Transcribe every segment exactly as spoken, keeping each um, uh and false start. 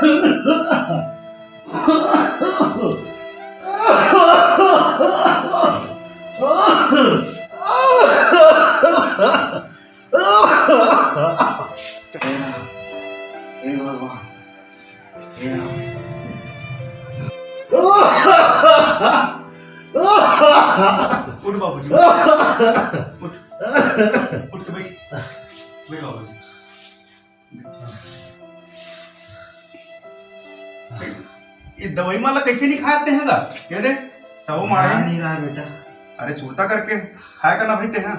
हे भगवान, हे राम। उठ बाबूजी, उठ। उठ, उठ के बैठ। बैठ बाबूजी। ये दवाई माला कैसे नहीं खाते हैं ला? ये दे, सबो मारे ध्यान हैं। नहीं रहा बेटा। अरे सुरता करके खाया करना भाई ते, हाँ।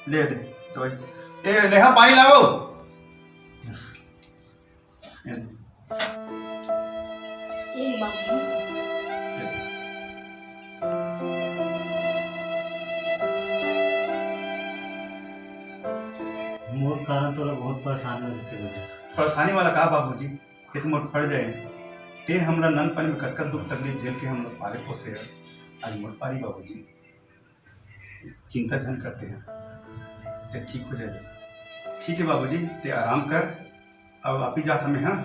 ले दे दवाई। ए, नेहा पानी लाओ। ये दे। ये बाबू। मोर कारण तोला बहुत परेशानी हो जाथे बेटा। परेशानी वाला का बाबूजी? ये तो मोर फर्ज है। ते हमरा ननपन में कतका दुख तकलीफ झेल के हमला पाले पोसे है। आज मोर पारी बाबूजी। चिंता झन करते हैं, ते ठीक हो जाएगा। ठीक है बाबूजी, ते आराम कर। अब आप ही जात हमें, हाँ,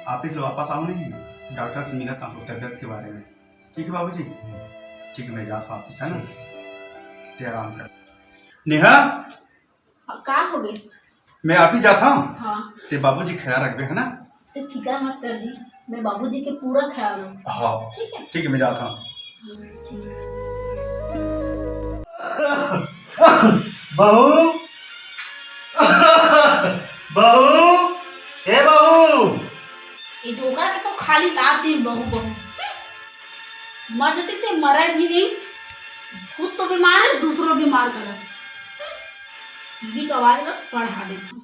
आप ही से वापस आओ नहीं, डॉक्टर से मिला था तबियत के बारे में। ठीक है बाबूजी, ठीक है, मैं जात हूँ वापस, है ना? ठीक। ते आराम कर। नेहा, अब का हो गए? मैं आप ही जात हूँ। हाँ। ते बाबूजी ख्याल रखबे, है ना? ते फिकर मत कर जी, मैं बाबूजी के पूरा ख्याल रखूँ। हाँ। ठीक है? ठीक है, मैं जात हूँ। ठीक है। बहू, बहू, हे बहू। ये डोकरा के तो खाली रात दिन बहू, बहू। मर जतिस ते मरे भी नहीं। खुद तो बीमार है, दूसरो बीमार करत। टीवी का आवाज ना बढ़ा देती।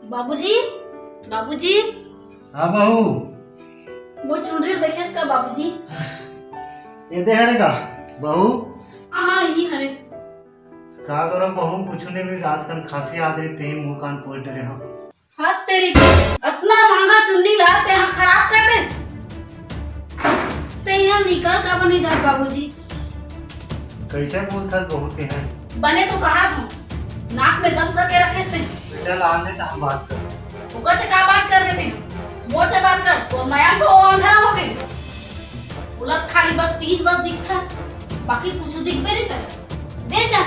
बाबूजी, बाबूजी। हाँ बहू। वो चुनरी देखेस का बाबूजी? ये दे हरे का बहू? हाँ, हाँ, ये हरे। का करो बहू, कुछ नहीं, भी रात कन खांसी आत रही, तेही मुंह कान पोंछ डरे हम। हद तेरी की, अतना महंगा चुन्नी ला ते हा खराब कर देस। ते हा निकल का बनी जात बाबूजी। कैसे बोलथस बहू ते हा? बने सो कहा था, नाक में दस करके रखे से। बेटा लान दे त हम बात कर। ओकर से का बात कर रहे थे? मोर से बात कर, वो मया को वो अंधारा हो गई। उलट खाली बस तीस बस दिखथस, बाकी कुछ दिखबे नहीं करे। दे जा।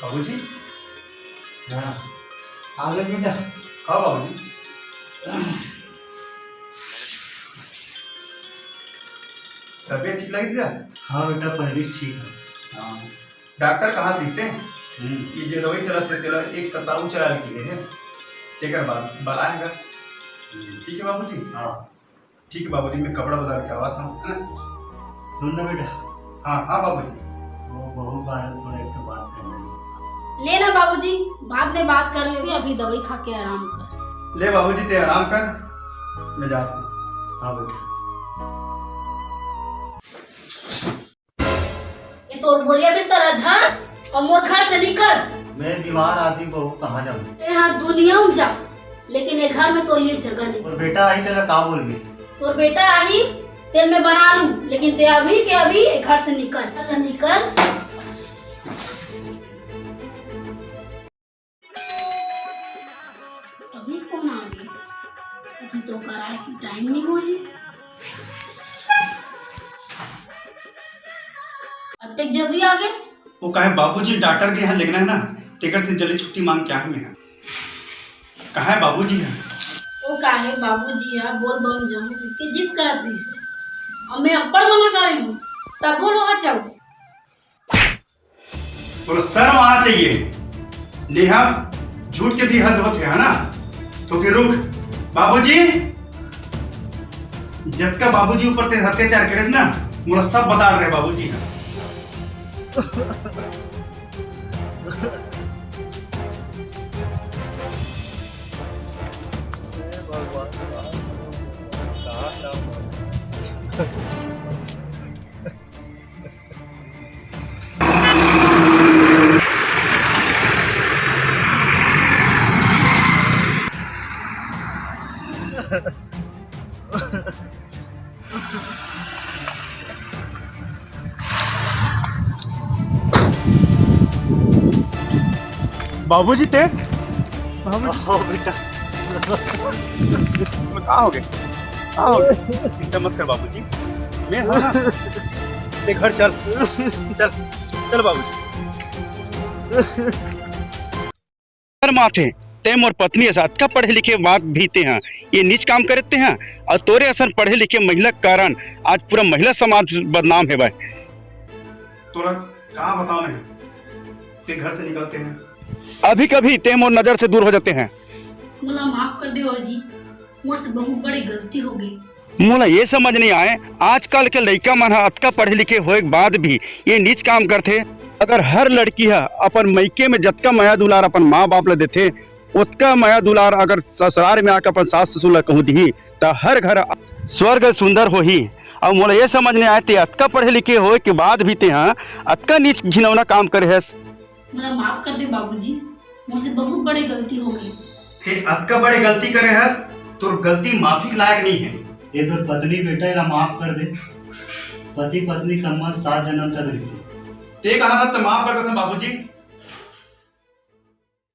बाबूजी। हाँ, आ गए बेटा। हाँ बाबूजी। तबियत ठीक लगे क्या? हाँ बेटा, पहले ठीक है। हाँ। डॉक्टर कहा था इसे हम्म। कि जो दवाई चलत है, तेला एक सप्ताह वो चला लेती है, तेकर बाद बलाएगा। हम्म। ठीक है बाबूजी? हाँ। ठीक है बाबूजी, मैं कपड़ा बदल के आवा था, है ना? सुन ना बेटा। हाँ, हाँ बाबूजी। वो बहू बारे थोड़ा एक तो बात करना है। ले ना बाबूजी, बाद में बात कर लेंगे, अभी दवाई खा के आराम कर। ले बाबूजी, ते आराम कर, मैं जाता हूँ। हाँ बेटा। ये तोर बोरिया बिस्तर धर और मोर घर से निकल। मैं बीमार आदमी बहू, कहाँ जाऊँ? ते हाँ दुनिया में जा, लेकिन ये घर में तोर लिए जगह नहीं। और बेटा आई तेरा का बोल भी? तोर बेटा आई, तेल मैं बना लूँ, लेकिन ते अभी के अभी ये घर से निकल, निकल। अभी कौन आ गया? अभी तो कराए की टाइम नहीं हो रही। अतेक जल्दी आ गए? वो काहे बाबूजी डॉक्टर के यहाँ लेगना है ना, तेकर से जल्दी छुट्टी मांग के आए मैं। कहाँ है बाबूजी है? वो काहे बाबूजी है, बोल बम जाऊँ के जिद करत रही से। अब मैं अब्बड़ मना करे हूँ, तब बोलो आ चल। तोला शर्म आना चाहिए। नेहा, झूठ के भी हद होथे, है ना? तो फिर रुक। बाबूजी, जतका बाबूजी ऊपर ते अत्याचार करे ना, मोला सब बता रहे बाबूजी ह। हे भगवान, का, का, का? बाबूजी, ते? बाबूजी। आओ बेटा। का हो गे? का हो गे? चिंता मत कर बाबूजी, मैं हूँ ना। ते घर चल, चल, चल बाबूजी। शर्माथे, ते मोर पत्नी अस अतका पढ़े लिखे बाद भी ते हा ये नीच काम करे ते हा, अउ तोरे असन पढ़े लिखे महिला के कारण आज पूरा महिला समाज बदनाम हे भाई। तोला का बताओ नहीं, ते घर से निकलते हैं। अभी कभी ते मोर नजर से दूर हो जाते हैं। मोला माफ कर दे बाबूजी, मोर से बहुत बड़ी गलती हो गई। मोला ये समझ नहीं आए, आजकल के लइका मन ह अतका पढ़े लिखे होए के बाद भी ये नीच काम करथे। अगर हर लड़की ह अपन मइके में जतका मया दुलार अपन माँ बाप ल देथे, ओतका मया दुलार अगर ससुरार में आके अपन सास ससुर ल कहूँ दिही, त हर घर स्वर्ग सुंदर होही। अउ मोला ये समझ नहीं आए, ते अतका पढ़े लिखे होए के बाद भी ते ह अतका नीच घिनौना काम करे हस। मोला माफ कर दे बाबूजी, मोर से बहुत बड़े गलती हो गई। ते अतका बड़े गलती करे हस, तोर गलती माफी के लायक नहीं है। ये तोर पत्नी बेटा, एला माफ कर दे। पति पत्नी के संबंध सात जन्म तक रहिथे। ते कहा था, ते माफ कर देथन बाबूजी।